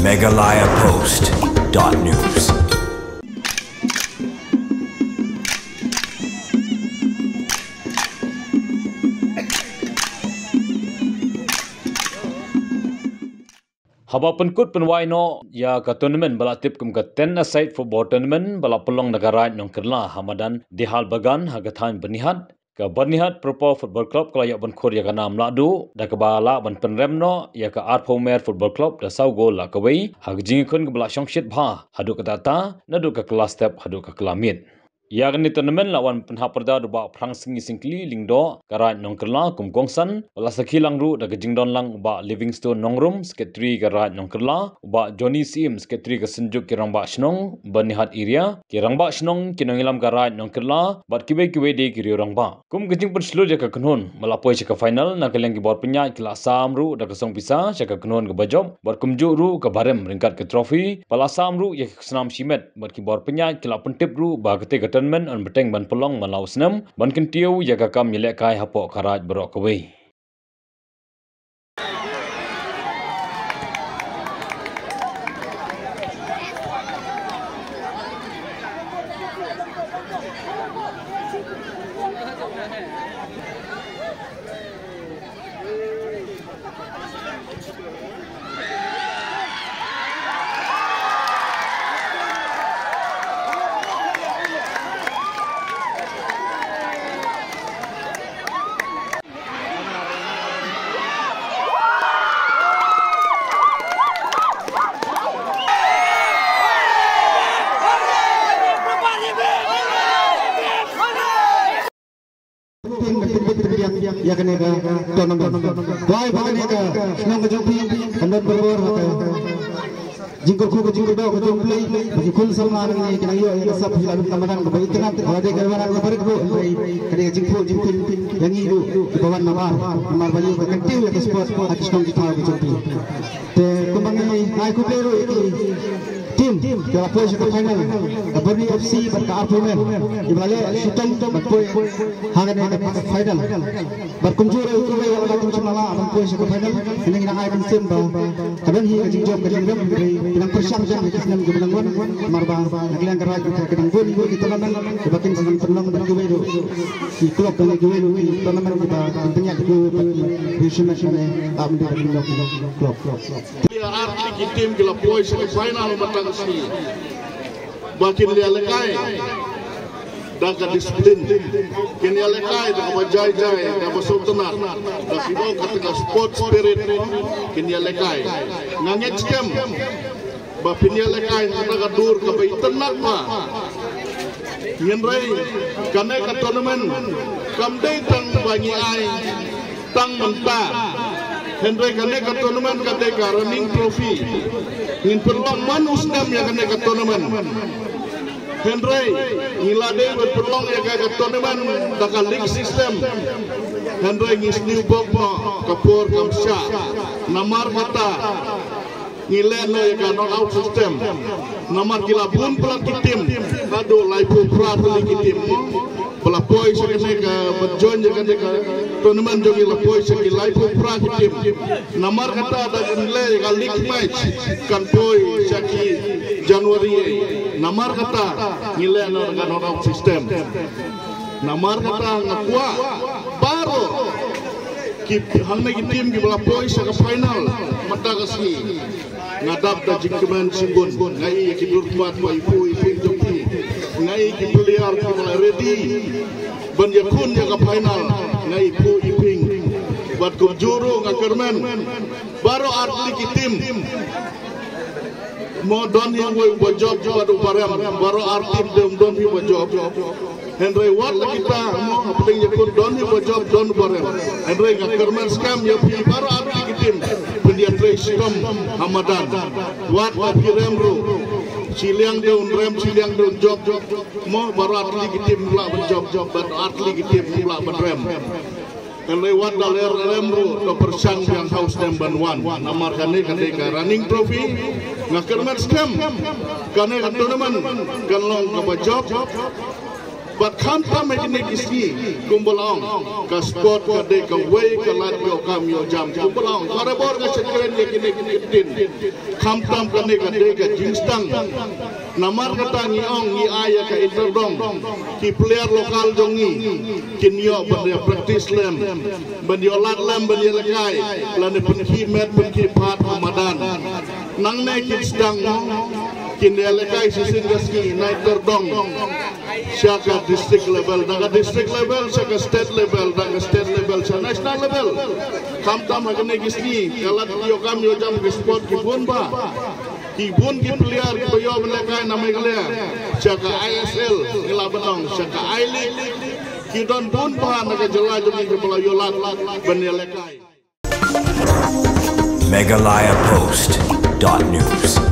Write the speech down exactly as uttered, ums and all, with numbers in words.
Meghalaya Post dot news. Haba pynkut pynwai noh ïa ka tournament ba la tip kum ka ten a side football tournament ba la pynlong da ka Raid Nongkylla ha madan Dihal Bagan ha ka thaiñ Byrnihat, ka Byrnihat Proper Football Club ka la ïoh ban khur ïa ka nam lahduh da kaba lah ban pynrem noh ïa ka Arphew Mer Football Club da saw gol la kawei ha ka jingïakhun kaba la shongshit bha haduh katta katta naduh ka kylla step haduh ka kylla miet. Ïa kane ka tournament la wan pynhap pyrda da u Bah Phrangsngi Syngkli Lyngdoh ka Raid Nongkylla kum kongsan, ba la sakhi lang ruh da ka jingdon lang u Bah Livingstone Nongrum, Secretary ka Raid Nongkylla, u Bah Johnny Syiem, Secretary ka Synjuk ki Rangbah Shnong Byrnihat Area, ki Rangbah Shnong, ki nongïalam ka Raid Nongkylla bad kiwei kiwei de ki riew rangbah. Kum ka jingpynshlur ïa ka kynhun ba la poi sha ka final, na ka liang ki bor pynïaid ki la sam ruh da ka song pisa sha ka kynhun kaba jop bad kumjuh ruh ka barim ryngkat ka trophy ba la sam ruh ïa ka snam shimet bad ki bor pynïaid ki la pyntip ruh ba katei ka tournament yn bteng ban pynlong man la u snem ban kyntiew ïa ka kam ïalehkai hapoh ka Raid baroh kawei. Ïa kane ka tournament. Wai ba kane ka shnong ka jong phi kan don bor bor ha ka jingkyrkhu ka jingkyrdoh ka jong U Blei ba ki khun samla nangne ki nang ïoh ïa ka sap ïa ka madan kaba itynnad, kaba dei ka madan kaba rit ruh, hynrei ka dei ka jingphuh jingphuh ïa ngi ruh kiba wan namar, namar ba ngi ka kyntiew ïa ka sport ha ki shnong ki thaw ka jong phi. Te kumba ngi ai khublei ruh ïa ki team kiba la poi sha ka final, ka Byrni F C bad ka Arphew Mer, kiba la leh shitom bad poi ha kane ka final. Bad kumjuh ruh kiwei kiba la dang shim la lah ban poi sha ka final. Kane ngi nang ai mynsiem ba ka don hi ka jingjop ka jingrem, hynrei ki nang pyrshang jam ha ki snem kiba nang wan, namar ba na ka liang ka Raid ka dang bun ki tournament kiba kin sa nang pynlong bad kiwei ruh ki club, kiwei ruh ki tournament kiba kin pynïaid kiwei pat ki shimet ne am dei ka club. Ki ar tylli ki team ki la poi sha ka final mynta ka sngi. Ba kin ïalehkai da ka discipline, kin ïalehkai da kaba jai jai, da kaba sngewtynnat, da kaba ka, ka sports spirit, kin ïalehkai. Nga ngeit skhem ba phin ïalehkai ha kata ka dur kaba itynnat bha. Hynrei kane ka tournament kam dei tang ba ngi ai tang mynta. Hynrei kane ka tournament ka dei ka running trophy. Ngin pynlong man u snem ïa kane ka tournament. Hynrei ngi la dei ban pynlong ïa ka, ka tournament da ka league system. Hynrei ngi sniew bok noh ka por kam shah. Namar kata ngi leh noh ïa ka knockout system. Namar ki la bun palat ki team, haduh laiphew phra tylli ki team ba la poi sha kane ka, ba join ïa kane ka tournament jong ngi, la poi sha ki laiphew phra ki team. Namar kata da kan leh ïa ka league match kan poi sha ki January. Namar kata ngi leh noh ïa ka knockout system. Namar kata nga kwah baroh ki hangne ki team kiba la poi sha ka final mynta ka sngi. Nga dap da jingkmen shibun, nga ïohi ïa ki dur khmat ba iphuh iping jong ki. Nga ïohi ki player kiba la ready ban ïakhun ïa ka final, nga iphuh iping. Bad kumjuh ruh nga kyrmen baroh ar tylli ki team. Mo don hi uwei uba jop bad uba rem, baroh ar team te ym don hi uba jop. Hynrei wat la kita mo hapdeng ïakhun don hi uba jop don uba rem. Hynrei nga kyrmen skhem ïa phi baroh ar tylli ki team phin ïatrei shitom ha madan. Wat la phi rem ruh, shiliang te un rem shiliang te un jop. Mo baroh ar tylli ki team lah ban jop, baroh ar tylli ki team lah ban rem. Hynrei wat la rem ruh to pyrshang biang ha u snem ban wan. Namar kane ka dei ka running trophy. Nga kyrmen skhem kane ka tournament kan long kaba jop. Bad khamtam ha kine ki sngi, kumba la ong, ka sport ka dei kawei ka lad ïoh kam ïoh jam, kumba la ong, barabor ka shakren ïa kine ki ktien. Khamtam kane ka dei ka jingstang. Namar kata ngi ong ngi ai ïa ka Inter Dong, ki player local jong ngi kin ïoh ban ïa practice lem, ban ïoh lad lem, ban ïa lehkai, lane pynkhih met pynkhih phad ha madan. Nangne kin sdang mo, kin ïa lehkai shisien ka sngi na Inter Dong sha ka district level, na ka district level sha ka state level, na ka state level sha national level. Khamtam ha kane ki sngi ka lad ïoh kam ïoh jam ki sport ki bun bha. Ki bun ki player kiba ïoh ban lehkai na Meghalaya, sha ka I S L ngi lah ban ong, sha ka I League, ki don bun bha na ka jylla jong ngi kiba la ïoh lad ban ïa lehkai. Meghalaya Post dot news.